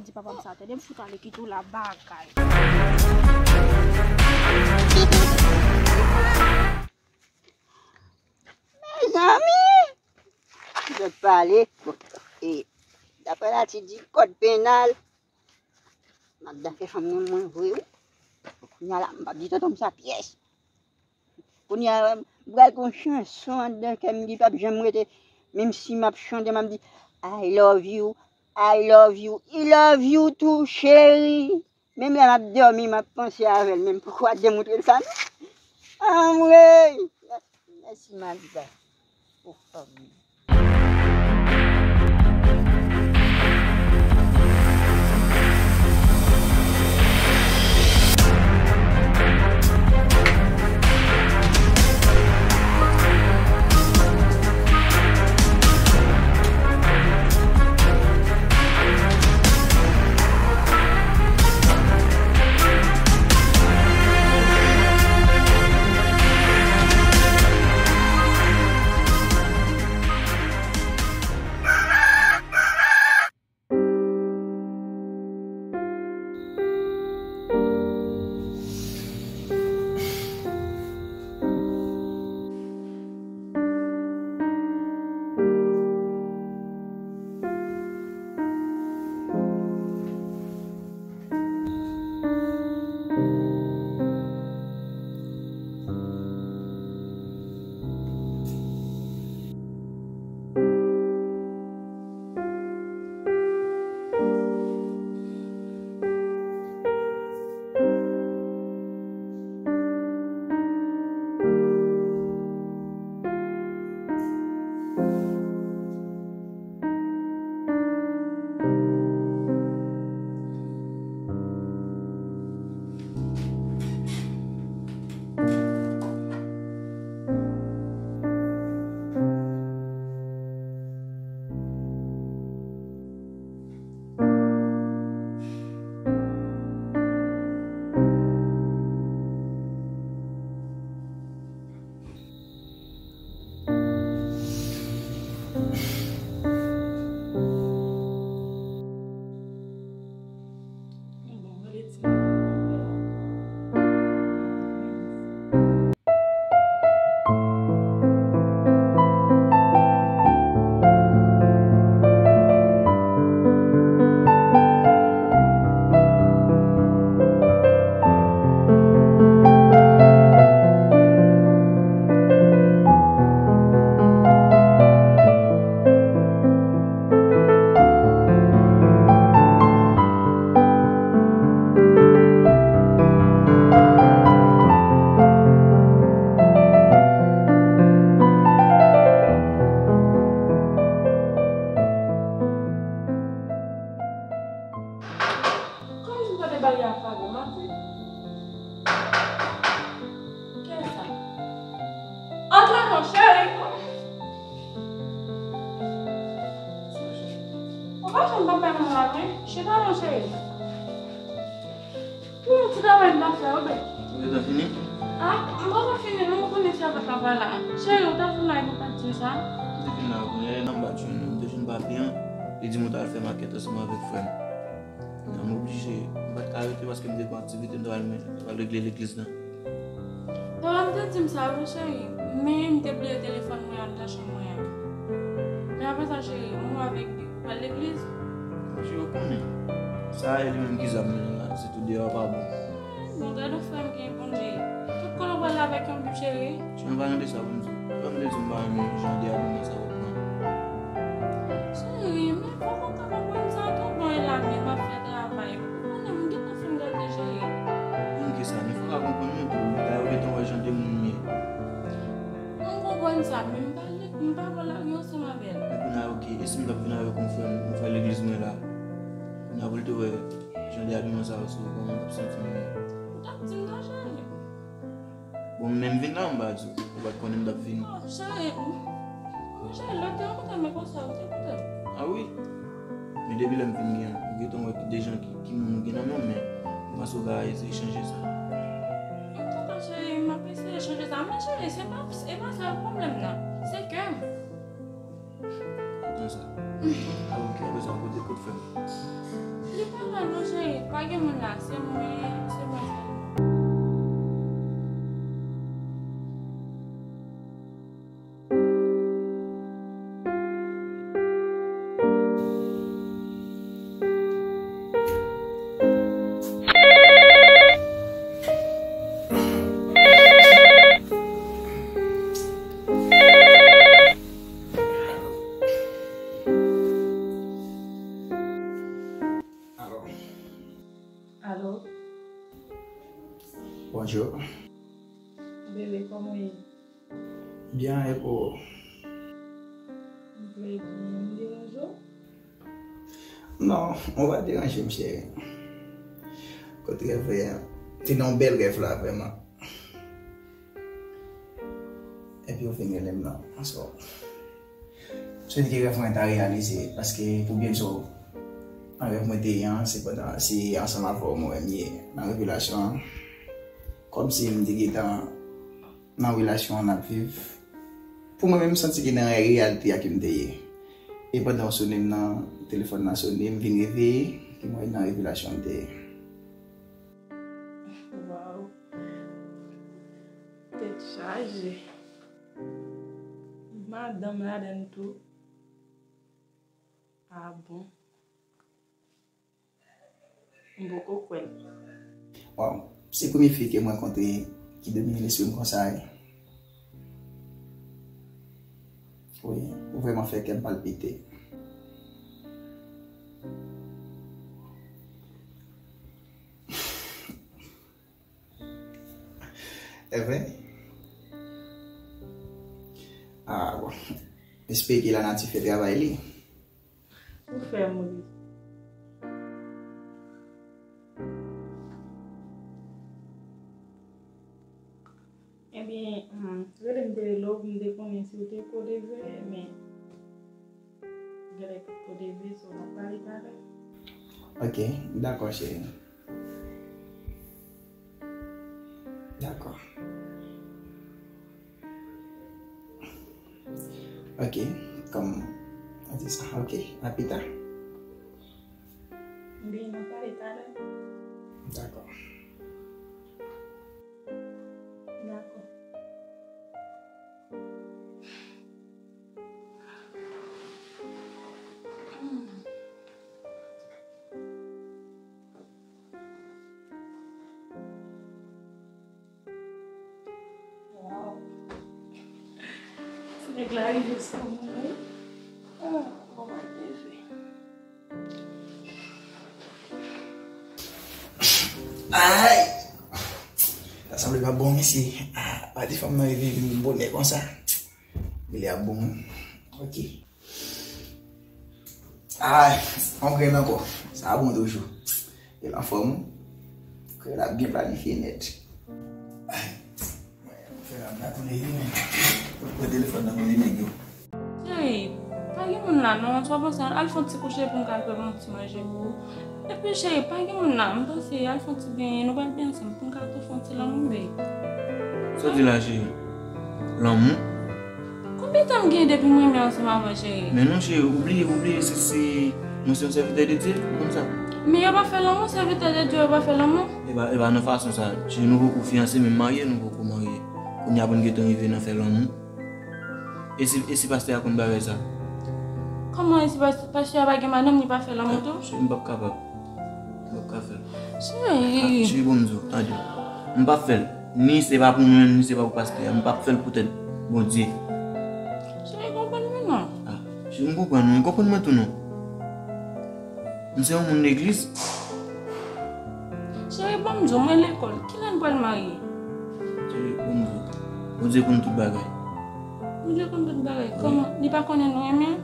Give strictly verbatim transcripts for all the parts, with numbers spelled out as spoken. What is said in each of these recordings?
Di papa m sa, tande m fout ale kite w la bagay. Mezanmi! Zòt pale. Bon, e, daprè lati di kòd penal, madanm fè fanm nan mwen vre wi. Kounye a la, m p ap di tonton m sa pyès. Kounye a, m pral gen yon chanson anndan kè m ki p ap janm rete. Menm si m ap chante, m ap di, I love you, I love you, I love you too, cheri. Menm lè m ap dòmi, m ap panse avè l, men m poko demontre l sa, non. Anmwey! Mèsi, Malika. O fanmi. Kòm si m pa te bay afagò, m ap di. Kiyès sa? Antre non, cheri. Ou pa janm pa fè moun la, wi. Chita non, cheri. Pou yon ti travay m t ap fè, wi, bèk. Ou gentan fini? Ah, m poko fini, non, ou konnen se avèk papa la. Cheri, ou ta vin la, ou pa t di m sa. M te vin la, kounye a, nan m pa t jwenn ou, m te jwenn papi an. Li di m ou t al fè makèt ansanm avèk frè m. Kounye a m oblije, m pa t ka rete paske m te gen aktivite m t al men, t al regle legliz lan. Papa m te di m sa wi, cheri, men m te bliye telefòn mwen anndan chanm mwen an. Men apre sa, cheri, mwen avèk Big ou pral legliz? Cheri, ou konnen, sa e li menm ki zam mwen la, se tou deyò a pa bon. Bon, gade yon frè m gen Bondye. Tout kote w pral avèk yon Bib, cheri. Cheri, m pa tande sa pou m di w. Frè m te di m pa renmen jan de abiman sa w ap pran. Cheri, men fòk ou ka konprann sa tou, bon, e la menm m ap fè travay. Ou konnen m gentan fin gate, cheri. Moun ki sa, men fòk a konprann mwen tou, bagay ou gentan wè jan de moun m ye. M konprann sa, men m pa, m pa pral lage ansanm avè l. Men kounye a, oke, e si m t ap vin avèk yon frè m, yon frè legliz mwen la? Kounye a pou l te wè jan de abiman sa yo sou ou, kòman w t ap santi w menm? Ou t ap di m non, cheri. Bon, m menm vin la, m pa di w. Ou pa t konnen m t ap vini. Oh, cheri. Mon cheri, lòt yo koute m, men konsa, ou te koute m. Ah wi? Men depi lè m vin gen, ou gentan wè ki de jan ki, ki moun ou gen nan men w, men m panse w ka eseye chanje sa. Antouka, cheri, m ap eseye chanje sa. Men, cheri, se pa, e pa sa pwoblèm nan. Se kè m. Kontan sa. Alò, ki bezwen kote kout fè m? Li pa la non, cheri. Pa gen moun la. Se mwen, se mwen sèlman. Alo. Alo. Bonjou. Bebe, kòman w ye? Byen, e pou ou? M trè byen. M deranje w? Non, ou pa deranje m, cheri. Kote rèv la, te nan yon bèl rèv la, vrèman. Epi ou vin rele m nan. So, m swete ke rèv mwen ta reyalize, paske pou byen di w, nan rèv mwen te ye an, se pandan, se ansanm avè w mwen menm ye nan revelasyon an. Kòmsi m te gentan nan relasyon an n ap viv. Pou mwen menm, m santi ke nan reyalite a ke m te ye. E pandan w sone m nan, telefòn nan sone, m vin reveye, ke mwen nan revelasyon m te ye. Waw. Tèt chaje. Madanm ladann tou. Ah bon? M poko kwè l. Waw, se premye fi ke m rankontre ki domine lespri m konsa, wi. Wi, ou vrèman fè kè m palpite. Evre? Ah, bon. Espere ke lanati fè travay li. Ou fè m ri. Ebyen, hmm, rele m te rele w pou m te konnen si w te ko devwe, men genlè ou ko devwe, so n ap pale talè. Ok, dakò, cheri. Dakò. Ok, kòm ou di sa, ok, a pita. Ebyen, n ap pale talè. Dakò. Dakò. Wow. Ti nèg la rive sou mwen, wi. Ah, oh my baby. Ay! Sa sanble pa bon, mesye. Ah, pa di fanm nan rive vin bonè konsa. Li ap bon. Ok. Ay, on grenn ankò. Sa bon toujou. E l anfòm, wi. Ke l ap byen planifye nèt. Ay, mwen, fè la m la tou leve, men. Pran telefòn nan pou li nèg yo. Cheri, pa gen moun la non. Sa w panse al fè yon ti kouche pou m ka al prepare yon ti manje pou ou. Epi, cheri, pa gen moun la. M panse al fè yon ti benyen, nou pral byen ansanm pou m ka tou fè yon ti lanmou, babe. Sa w di la, cheri? Lanmou? Konbyen tan m gen depi m renmen ansanm avè w, cheri? Men non, cheri, ou bliye, ou bliye, se, se, mwen se yon sèvitè de Dye, ou konn sa. Men yo pa fè lanmou, sèvitè de Dye, yo pa fè lanmou. E pa, e pa nan fason sa, cheri, nou poko fiyanse, menm marye, nou poko marye. Kounye a pou n gentan rive nan fè lanmou. E si, e si pastè a konn bagay sa? Kòman e si pas-, pastè a pa gen madanm, li pa fè lanmou tou? Cheri, m p ap kapab. M p ap ka fè l. Cheri. Ah, cheri, bon, m di w, tande. M p ap fè l. Ni se pa pou mwen menm, ni se pa pou pastè a. M p ap fè l poutèt Bondye. Cheri, konprann mwen non. Ah, cheri, m konprann ou. Konprann mwen tou non. M se yon moun legliz. Cheri, ban m di w, mwen lekòl. Kilè n pral marye? Cheri, ban m di w. Bondye konn tout bagay. Bondye konn tout bagay. Wi. Kòman? Li pa konnen nou renmen?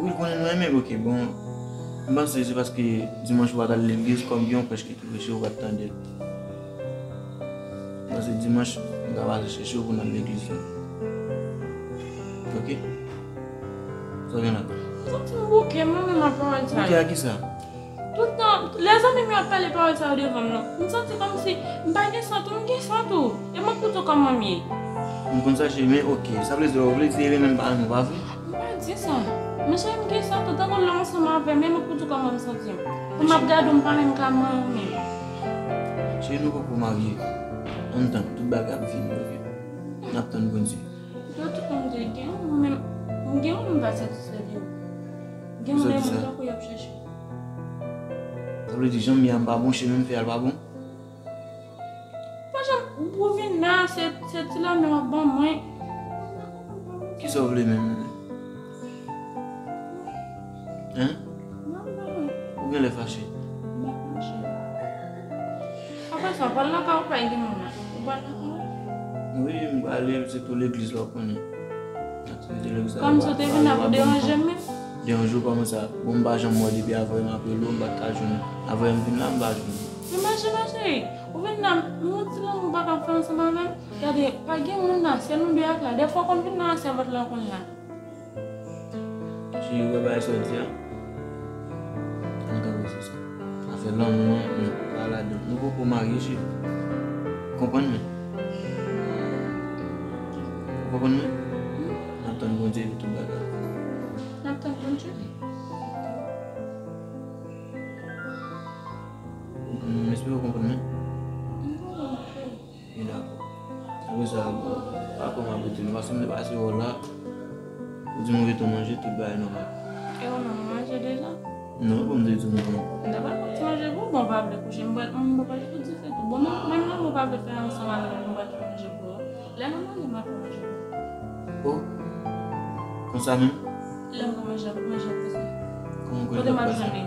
Wi, l konnen nou renmen, ok, bon. M panse se paske dimanch ou pa t al legliz, kòm gen yon prèch ki te preche, ou pa t tande l. M panse dimanch, m ta pase chèche w pou n al legliz la. Ok? Sa w gen la? M santi m bouke, mwen menm, ak pawòl sa yo. Bouke ak kisa? Tout tan, lè zanmi m yo ap pale pawòl sa yo devan m nan, m santi kòmsi m pa gen sant ou, m gen sant ou. E mwen koute w kòman m ye. M konn sa, cheri, men ok. Sa vle di, ou vle di e renmen m pa renmen w, pa vre? M pa di sa. Men cheri, m gen santi w tankou lè w ansanm avè m, e mwen pou di w kòman m santi m. Pou m ap gade w, m pa menm ka manyen w menm. Cheri, nou poko marye. Ann tann, tout bagay ap vini, oke? N ap tann Bondye. Yo tout moun te gen, mwen menm, m gen yon moun m pa satisfè de yo. Gen moun lè moun tankou y ap chèche. Sa vle di jan m ye a m pa bon, chemen m fè a l pa bon? Pa janm, ou vin la, se, se ti lame w ap ban mwen. Kisa w vle menm? Hen? Ou genlè fache? M pa fache. Apre sa, w pral lakay ou pa gen moun nan? Ou pral lakay ou? Wi, m prale, se tou legliz la w konnen. Aktivite legliz la. Kòmsi w te vin la pou deranje m menm? Deranje w kòman sa? Bon, m pa janm wè w depi avan m ap rele w, m pa t ka jwenn ou. Avan m vin la, m pa jwenn ou. Men mache, mache. Ou vin la, m yon ti lanmou ou pa ka fè ansanm avè m. Gade, pa gen moun nan, se nou de ak la. Dèfwa w konn vin nan sèvant lan konn la. Cheri, ou wè bagay sa w di a? Ann kanpe sou sa. Afè lanmou an, nou pa ladan. Nou poko marye, cheri. Konprann mwen? Ou konprann mwen? N ap tann Bondye epi tout bagay. N ap tann Bondye? M espere w konprann mwen. M konprann, cheri. E dakò. Apre sa, bon, pa kòman ap rete nou, paske m te pase wè w la. Ou di m ou rete w manje, tout bagay nòmal. E ou menm, ou manje deja? Non, bon, m te di w m pran. M ta pral fè ti manje pou ou, bon, ou pa vle kouche, m pral, m pral fè ti dife tou. Bon, menm, menm lanmou ou pa vle fè ansanm avè m, m pral fè manje pou ou. Lè nou marye, m ap fè manje pou ou. Oh, konsa menm? Lè m pran manje, m ap manje pou ou. Kòman w kwè l ap pase? Kote m ap jwenn li?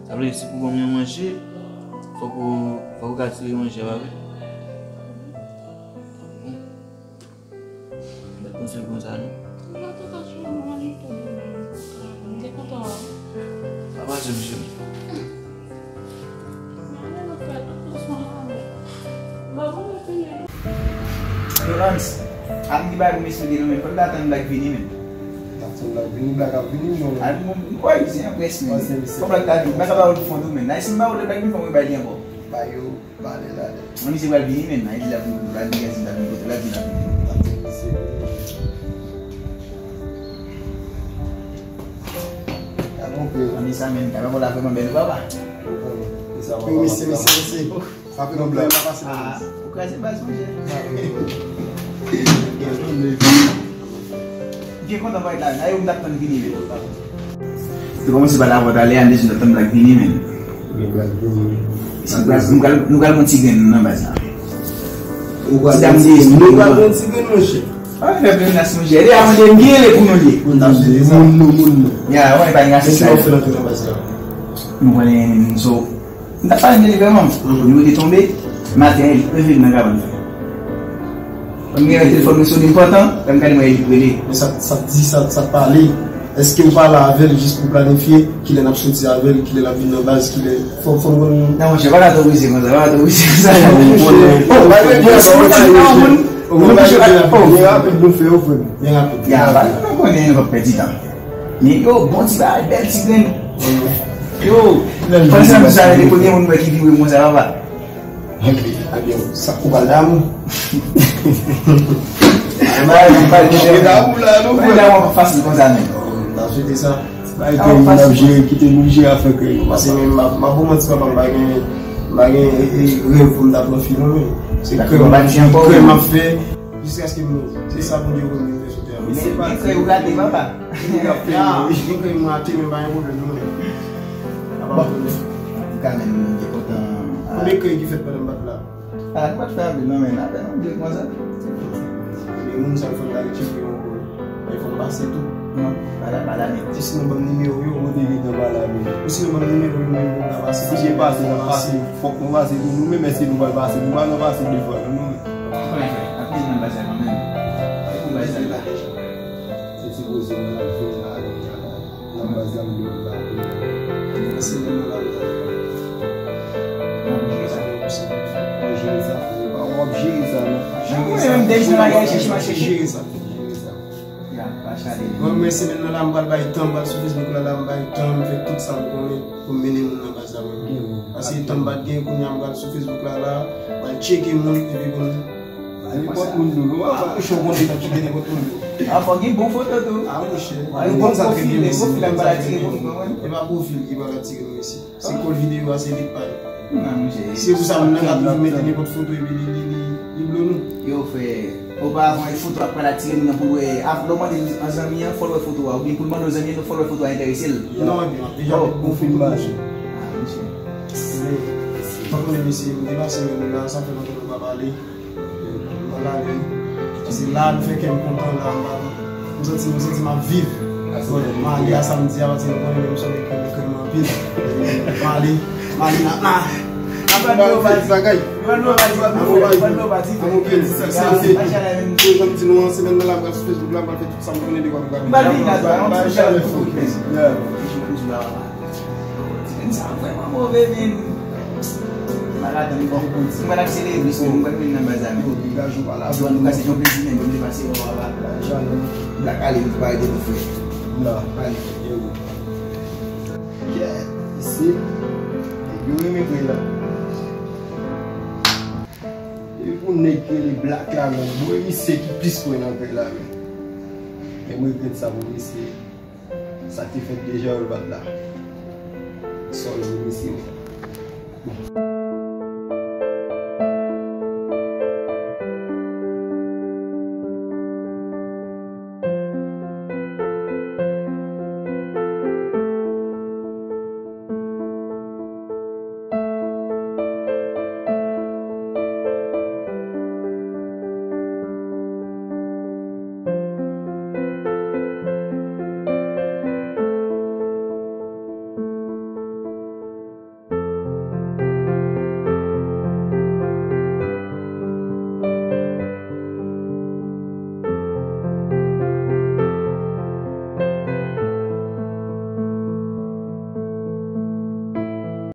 Sa vle di, si pou ban m yon manje, fòk ou, fòk ou ka tire manje a, pa vre? Bon. M pa t panse l konsa, non. M pa t ka suiv ou, m te kontan wè w. Pa pase, mesye. Florence, al di bay pou mesye de nou, men fò n ta tann Black vini, men. T ap tann Black vini, Black ap vini, non? Al, m, m kwè li se an près, men. Fò Black ta vini, Black ap ba ou fon tou, men. Nan, si m ba ou lè Black vini, fò mwen bay li ankò. Ba yo, ba lè la, lè. Mwen, misye pral vini, men. Nan, li la pou Black vini, si Black vini, kote Black vini ap vini. T ap tann mesye vini. Ka konpre. Ann sa menm, kaba pou la vrèman bèl, papa. Wi, mesye, mesye, mesye. Sa fè lontan m pa pase nan baz. Ou kraze baz, monchè. Byen kontan parèt la, men. Ayo, m t ap tann vini, men. Te kòmanse pa la vòt ale, an dezyèm, m t ap tann Black vini, men. Black vini. Nou pral, nou pral pran ti grenn nan baz la. Ou pral pran ti grenn, monchè. Pa fè grimas, monchè. Deja mwen te byen le pou nou ye. Moun nan, moun nan, moun nan. Ya, wè, pa gen asis la. Nou konnen, so, m t ap pale de li vrèman. Nou te tonbe, maten, leve nan kabann fè. Mwen gen telefòn mwen sone enpòtan, lè m gade mwen li rele. Men sa, sa di, sa, sa pale. Èske ou pale avè l jis pou planifye kilè n ap soti avè l, kilè l ap vin nan baz, kilè, fò, fò n konn. Non, monchè, pa ka twò prese konsa, pa ka twò prese konsa. Oh, pa gen pwoblèm, pa gen pwoblèm. Byen rapid, nou fè yo, frè m. Byen rapid. Ya, pa, nou konnen nou p ap pèdi tan. Men yo, bon ti bagay, bèl ti grenn. Yo, pandan sa, nou sa rele premye moun mwen ki vibre konsa, papa. Ebyen, sa ou pral damou. Mwen damou la, non, frè. Mwen damou pa fasil konsa, men. N ap swete sa. Bay kè nou, n ap jere, kite nou jere afè kè nou. Paske men m ap, m ap ba w manti, papa, m pa gen, m pa gen, e, e, rèv pou m ta pran fi, non, men. Se kè m, kè m ap fè, jiskaske m, se sa Bondye voye m vin fè sou tè a. Men, men kè ou gate, papa. Gen kè m rate, men pa gen pwoblèm, non, men. Apa pwoblèm. Antouka, men, nou te kontan. Konbyen kè ki fèt pandan m pa t la? Ah, nou pa t fè anpil, non, men apèn anpil konsa. Ebyen, moun sa yo fò n gade tcheke yo ankò. Fò n pase tou. Non, pa la, pa la, men. Osinon, ban m nimewo yo. Ou te li nan pa la, men. Osinon, ban m nimewo yo, men pou n ka pase. Si se pase, n ap pase. Fòk nou pase tou. Nou menm, èske nou pral pase? Nou pa nan pase de fwa, non, nou menm. Kòman fè? Anpil nan baz la kanmenm. Anpil nan baz la. Se sipoze w nan vin la, nan baz la, m di w la. Nan semèn nan la, w ap jere sa. W ap jere sa, frè. W ap jere sa, non. Jere sa. Mwen menm, depi nan bagay, chèche mache. Jere sa. Jere sa. Mwen, mwen, semèn nan la, m pral bay tan, m pral sou Facebook la, la, m bay tan, m fè tout sa m konnen pou m mennen moun nan baz la, mwen. Paske tan m pa t gen, kounye a, m pral sou Facebook la, la, m pral tcheke moun, epi pou m Nenpòt moun tou. Ah, mouche, ou konn li nan kite nenpòt moun tou. Ah, fò gen bon foto tou. Ah, mouche. Gen bon pwofil, gen pwofil la pa atire moun, konprann? E pa pwofil ki pa atire nou isi. Se kòd videyo a, se li k pa nou. Non, mouche. Se pou sa moun nan ka toujou mete nenpòt foto epi li, li, li, li blo nou. Yo, frè, oparavan, e foto a pral atire moun nan pou l wè. Lè w mande an zanmi an, fò l wè foto a. Oubyen pou l mande yon zanmi an, fò l wè foto a enterese l. Non, epi, deja, bon foto. Ah, mouche. Mwen konnen mesye, m depase menm la, sa fè lontan nou pa pale. Mwen lage. Paske la, nou fè kè m kontan la, m pa, m santi, m santi m ap viv. Bon, m ale a samdi a, paske nou konnen menm sou ekri, nou konnen anpil. M ale, m ale la, la. Aprann nou pa di bagay. Aprann nou pa di bagay. Aprann nou pa di bagay. Sa, sa, se, se, jan m di nou an, semèn nan la, m pral sou Facebook la, m pral fè tout sa m konnen de kwa m pral. M pral vin la, m pral fè tout sa m konnen. Ti moun sa vrèman move, men. Malad, m bon. Si m pral aksele, si m pral vin nan baz la, men. Yo, degaj ou pa la. An tou ka, se yon plezi, men, pou m te pase, yo, papa. Black Ale, m pa rete pou frè. Non. Ale. Yo. Yeah, isi. Nèg yo renmen kwè la. E pou nèg ki rele Black la, men, bwoy, misye ki plis kwè nan kwè la, men. Men m regrèt sa pou misye. Sa k te fèt deja, yo l pa t la. Sorry, mesye.